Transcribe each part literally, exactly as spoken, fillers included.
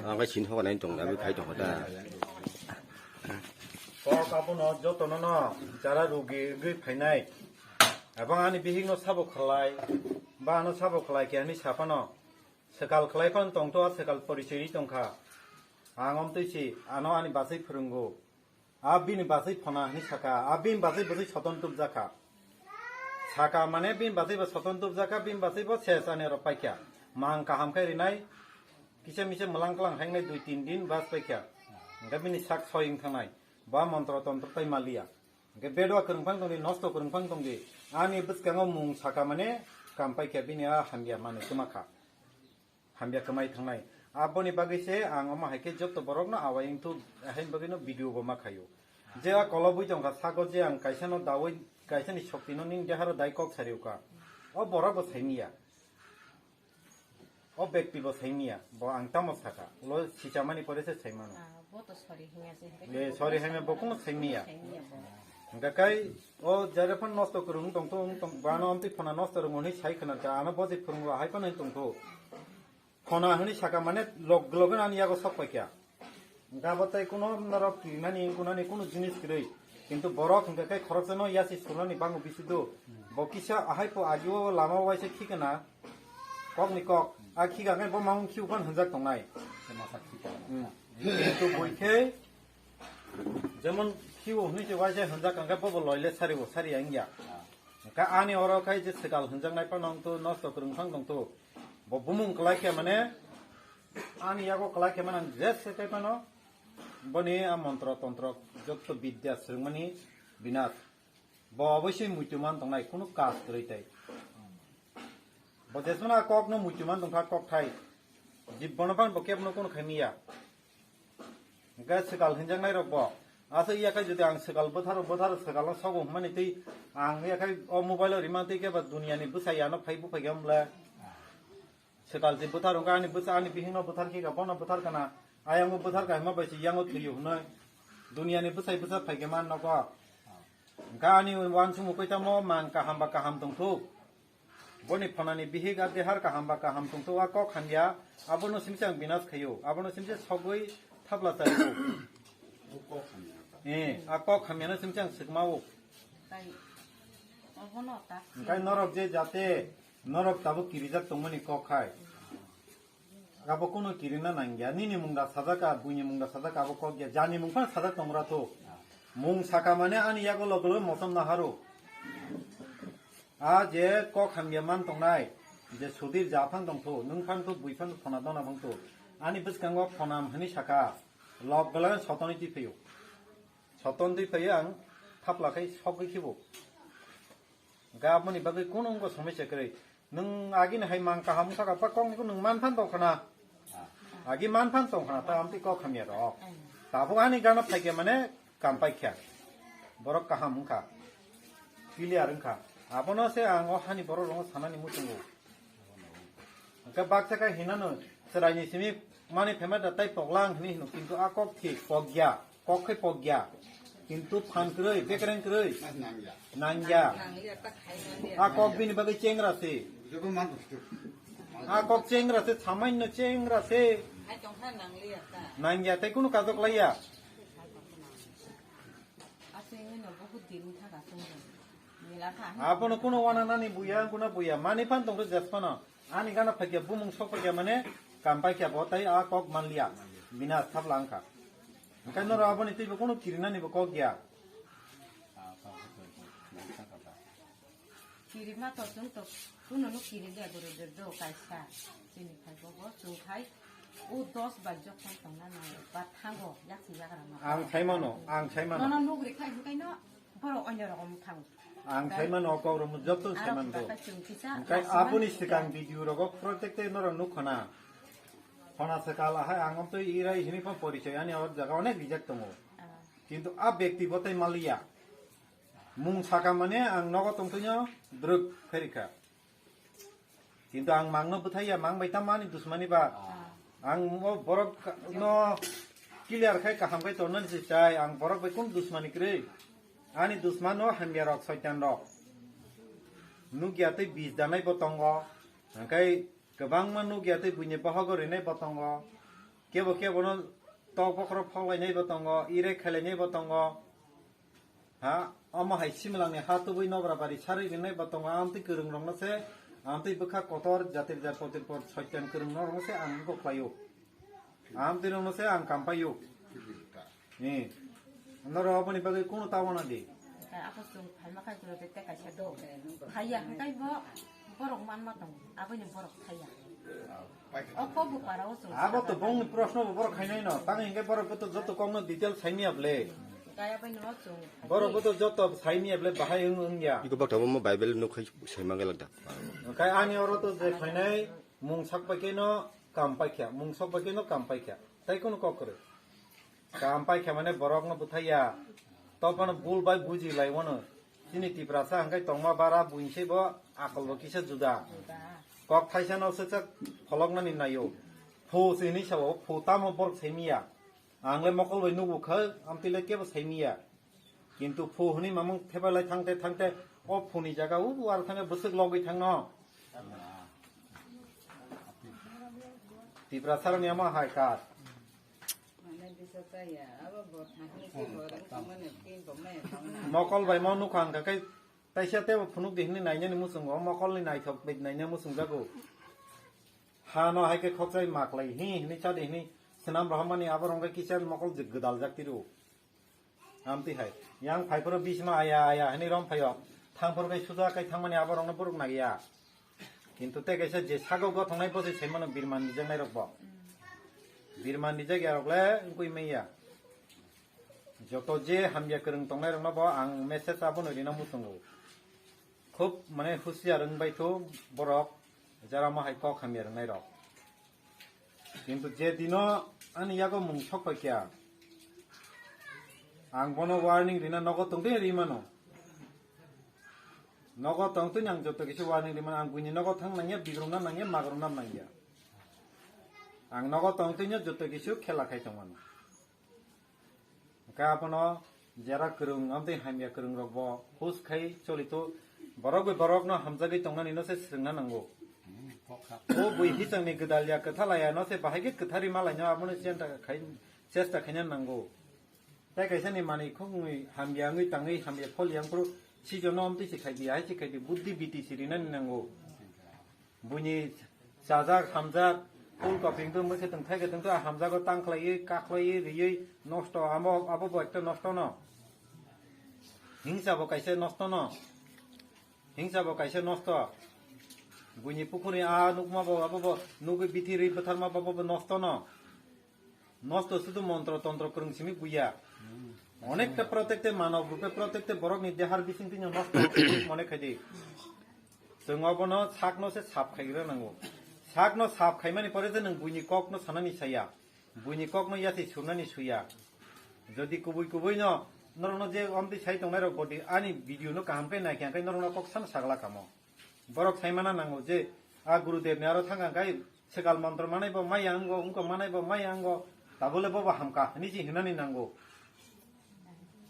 Ang khe sini hoga nai tong, aboni khai tong kha ta. Kok abono jotono no jara rugi wngwi phainai. Abang ani bihik no sabo khlai, ba ano sabo khlai khe ani sapano. Swkal khlai phano tongto, a swkal porichoi ri tongkha. Ang omtwi si, ano ani bachai phwrwngo. A bini bachai phona hwnwi saka, a bini bachai bwsai soton tubjakha. Saka mane bini bachai bo soton tubjakha, bini bachai bo ses ani oro paikha. Mang kaham khe rinai, kisa misa mwlang klang hainai dui tin din bas paikha. Hwnkhe bini sak soi wng thangnai. Ba montro tontro tai maliya. Hwnkhe bedwa kwrwngphang tongdi, nosto kwrwngphang tongdi. Ani bwskango mung saka mane kam paikha, bini a hamya manwi kwmakha. Hamya kwmai thangnai. Aboni bagwi se ang omo hai khe joto borokno awai wngthuk, haini bagwino video bo ma khaio. Je a kolobwi tongkha, sago je ang kaisano dawi, kaisani soktino ning deharo dai kok sariokha. O borok bo saimiya. O bekti bo saimiya. Bo ang tamo saka. Ulo sichamani pore se saimano. Ah, bo to sorry hwnwi ase, hwnkhe Le, sorry hwnwi bo kuno saimiya. Saimiya bo. Hwnkhe kai o jare phano nosto kwrwng tongtong, tong, bano amtwi phana nosto rwngmani sai khna cha, ano bo je phwrwngbo hai phano tongtho. Khona hwnwi saka mane log loge ani yago sok paikha. Gabo tai kuno norok kirinani kunani kuno jinis kwrwi. Kintu borok hwnkhe khe khoroksano yasi sulani bango bisido. Bo kisa ahai po agio lama waisa khikana. Kokni kok. A khika khe bo mamung khiu phan hwnjak tongnai. Hmm. Kintu bui khe jemon khiu hwnwi se waisa hwnjak kangkhe bobo loile saribo sari wngya. Ka ani oro khai je swkal hwnjaknai phano wngto, nosto kwrwng phano tongto. Bo bumung kwlai khe mane, ani yago kwlai khe mane ang je se kai phano, boni a montro tontro jotto bidya swrwngmani binas. Bo oboisoi muitu man tongnai, kunu kas kwrwi tai. Bo jesmano a kokno muitu man tongkha kokthai. Jibbono phano bo kebono kunu khaimiya. Hwnkhe swkal hinjaknai rok bo. Aswk yakhai jodi ang swkal bwtharo, bwtharo swkal no sogo hwnmani twi ang yakhai o mobile o rimani twi khe ba duniya ni bwsai ano phai buphai khe wng le. Swkal se bwthar wngkha ani bwsa, ani bihik no bwthar khe ka, bono bwthar kana. Ayang o bwthar ka hima bai se yang o thwiyo hwnwi. Duniya ni bwsai bwsa phai khe man nogo. Hwnkhe ani uansukmung koi tamo mang kaham ba kaham tongthuk. Boni phonani bihik a dehar kaham ba kaham tongthuk, a kok hamya, abono simi se ang binas khaio, abono simi se sogwi thapla chaio. Eh, a kok hamyano simi se ang swkmao. Hwnkhe norok je jate norok tabuk kirijak tongmani kok khai. Abo kunu kirina nangya. Nini mungda sajak, a buini mungda sajak, abo kok ya. Jani mung phano sajak tongra to. Mung saka mane ani yago logo logo mosom naharo. A je kok hamya man tongnai, je sudir ja phang tongtho, nwng phang tho, bui phang tho, phona dona phang tho. Ani bwskango phonam hwnwi saka, logo logo sotoni twi phaio. Soton twi phaio ang thapla khai sogwi khibo. Hwnkhe aboni bagwi kunu wngkha somosya kwrwi. Nwng agini hai mang kaham wngkha kha, pa kokni kunu nwng man phan tong khna. Agi man phan tong khna, ta amtwi kok hamya rok. Tabuk ani gana phaikhe mane kam paikha. Borok kaham wngkha. Clear wngkha. Abono se ang o hani borok rokno sanani muchungo. Hwnkhe baksa khe hinano chwraini simi mani phaima da tai poglang hini hino, kintu a kok thik pogya, kok khe pogya. Kintu phan kwrwi, bekreng kwrwi. Nangya. A kok bini bagwi chengra se. A kok chengra se, samanno chengra se. Nangya, tei kunu kajok laiya. Abono kuno wana nani buya, kuno buya. Mani phan tongkhe jesphano. Ani gana phaikya bumung sok phaikya mane kam paikya bo tai a kok manliya. Bina thapla wngkha. Hwnkhe norok aboni twibo kuno kirinani bo kok ya. Kirima to chwng to kuno no kiri de guru de do kaisa. Chini phai bo bo chwng khai. O dos bai jokhon tongna nang ba thango yaksi yagra ma. Ang sai mano, ang sai mano. Nono nugri khai hwnkhe no borok onyo rokom thango. Ang sai mano, o kok rok no joto sai mano. Hwnkhe aboni swkang video rogo protect tei norok nuk khana. Khona swkal ahai ang omtwi irai hini phan porichoi ani o jaga onek rijak tongo. Kintu a bekti bo tai maliya. Mung saka mane ang nogo tongtwino drwk pherikha. Kintu ang mangno bwthaiya, mang bai tamo ani dusmani ba. Ang o borok no clear khai kaham khai tongnani se chai, ang borok bai kunu dusmani kwrwi. Ani dusmano hamya rok, soitan rok. Nukya tei bis danai bo tongo. Hwnkhe kwbangma nukya tei buini bohogo rinai bo tongo. Kebo kebo no tok bokhorok phoklainai bo tongo, irek khailainai bo tongo. Ha, omo hai Similangni ha tubui Nobrabari sarwi rinai bo tongo, amtwi kwrwngrokno se, amtwi bwkha kotor jatir jat potir por soitan kwrwngno rokno se ang wngkok khlaio. Amtwi rokno se ang kampaio. Ni. Noro oboni bagwi kunu ta wana di. Ako chwng phaima khai kulo tei kaisa do. Khaiya hwnkhe bo borok manma tongo. Aboni borok khaiya. O kok bo para o chwng. Abo to bongni proshno bo borok khainai no. Tang hwnkhe borok bo to joto kokno detail saimya ble. Kaya bai no chwng. Borok bo to joto saimya ble bahai wng wngya. Iko bakta mo Bible no khai saimang gelak da. Kai ani oro to je khainai mung sak pai khe no kam pai kha. Mung sok pai khe no kam pai kha. Tai kono kok kwrwi. Kam pai kha mane borok no bwthai ya. Topano bul bai buji lai wano. Chini Tiprasa hwnkhe tongma bara buini se bo akol bo kisa juda. Kok thaisa no swchak pholok nani naio. Phu se hinwi sao, phu tamo borok sai miya. Ang le mokol bai nugo kha, amtwi le kebo sai miya. Kintu phu hwnwi mamung thepai lai thangte thangte o phu ni jaga o ar thangkhe bwswk logwi thangno. Tiprasa rokni amo hai kar. Mokol bai mo nukha hwnkha khe taisa tebo phunuk di hwnwi nainani muchungo, mokol ni naithok bai naina muchungjago. Hano hai khe khokchai maklai hi hwnwi cha di hwnwi swnam rohormani abo rwngkhe kisa mokol je gwdal jak tiro. Amtwi hai yang phaiphuru bisma aya aya hwnwi rom phaio. Thangphuru khe suja kai thangmani abo rokno borok naiya. Kintu tei kaisa je sago gothongnai bwswi saimano birman rijaknai rok bo. Birman rijak ya rok le wngwi manya. Joto je hamya kwrwng tongnai rokno bo ang message abono rina muchungo. Khub mane husiar wngbai thu borok jara mo hai kok hamya rwngnai rok. Kintu je dino ani yago mung sok pai kha, ang bono warning rina nogo tongtwi ri mano. Nogo tongtwi ang joto kisa warning ri mano, ang buini nogo thang nangya, bigrumna nangya, magrumna nangya. Ang nogo tongtwi no joto kisa khela khai tong mano. Hwnkhe abono jera kwrwng, amtwi hamya kwrwng rok bo hus khai choli to, borok bai borok no hamjagwi tongnani no se swrwngna nango. O bui hisang ni gwdal ya kwtha laya no se bahai khe kwthari malai no abono chenta khai, chesta khaina nango. Tei kaisa ni manwi khuknwi hamya wngwi tangwi hamya phol yang phuru sijo no amtwi se khai di, hai se khai di, buddhi biti si rinani nango. Buini chajak, hamjak, phul koping tu mwse tong thai tong tu, hamjago tang khlaiwi, kakhwlaiwi, riwi, nosto, amo, abo bo ekta nosto no. Hingsa bo kaisa nosto no. Hingsa bo kaisa nosto. Buini pukhuni a nukma bo, abo bo, nugwi bithi ri bwtharma bo, bo, bo nosto no. Nosto sudu montro tontro kwrwng simi buya. Onekta protecte mano, rupe protecte borok ni dehar bising tino nosto mone khai di. Chwng obono sakno se sap khaigra nango. Sakno sap khaimani pore je nwng buini kokno sanani saya. Buini kokno yasi surnani suya. Jodi kubui kubui no norokno je omtwi sai tongnai rok bodi ani video no kaham khe naikha khe norokno kok sana sagla kamo. Borok saimana nango je a Gurudev ni aro thangkha khe sekal montro manai bo maya wngo, wngkok manai bo maya wngo, tabole bobo hamkha hwnwi se hinani nango.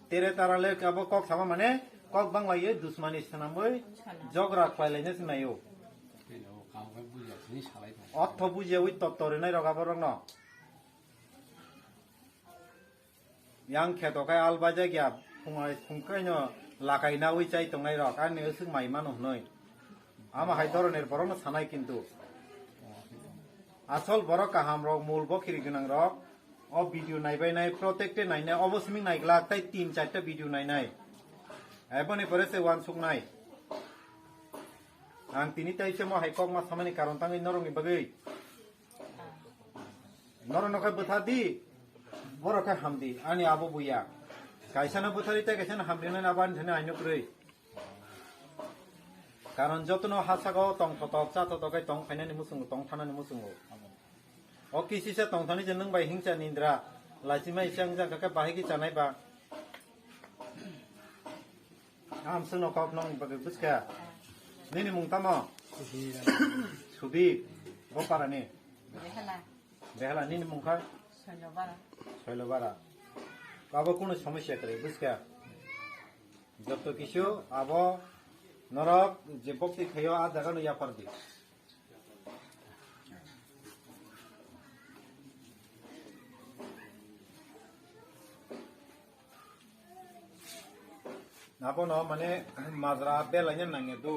Tere tara le abo kok sama mane kok bangla ye dusmani swnamwi jogra khwlai laina se naio. Ortho bujiyawi totto rinai rok aborokno. Yang kheto khai al bajak ya, phungai phungkai no lakai nawi chai tongnai rok, ani usuk mai mano hwnwi. Ama hai doroner borok no sanai kintu. Asol borok kaham rok, mul bokhiri gwnang rok, o video naibai nai, protecte nainai, obo simi naiglak, tai tin charta video nainai. Eboni pore se wansuk nai. Ang tini tai se mo hai kok ma samani karon tangwi norokni bagwi. Norok no khe bwtha di, borok khe ham di, ani abo buya. Kaisa no bwthari tei kaisa no ham rinani abo ani thani aino kwrwi. Karon jotono ha saka o tong thotok, cha thotok khe tong phainani muchungo, tong thanani muchungo. O kisisa tong thani je nwng bai hingcha nindra, lachima isa wngya khe bahai khe chanai ba. Ang chwngno kok nokni bagwi buchkha. Nini mung tamo? Sudhir. Sudhir. Bo parani? Behela. Behela, nini mung kha? Soilobara. Soilobara. Abo kunu somosya kwrwi buchkha. Joto kisu abo norok je bokti khayo a jaga no yapar di. Abono mane majra belaina nangya do.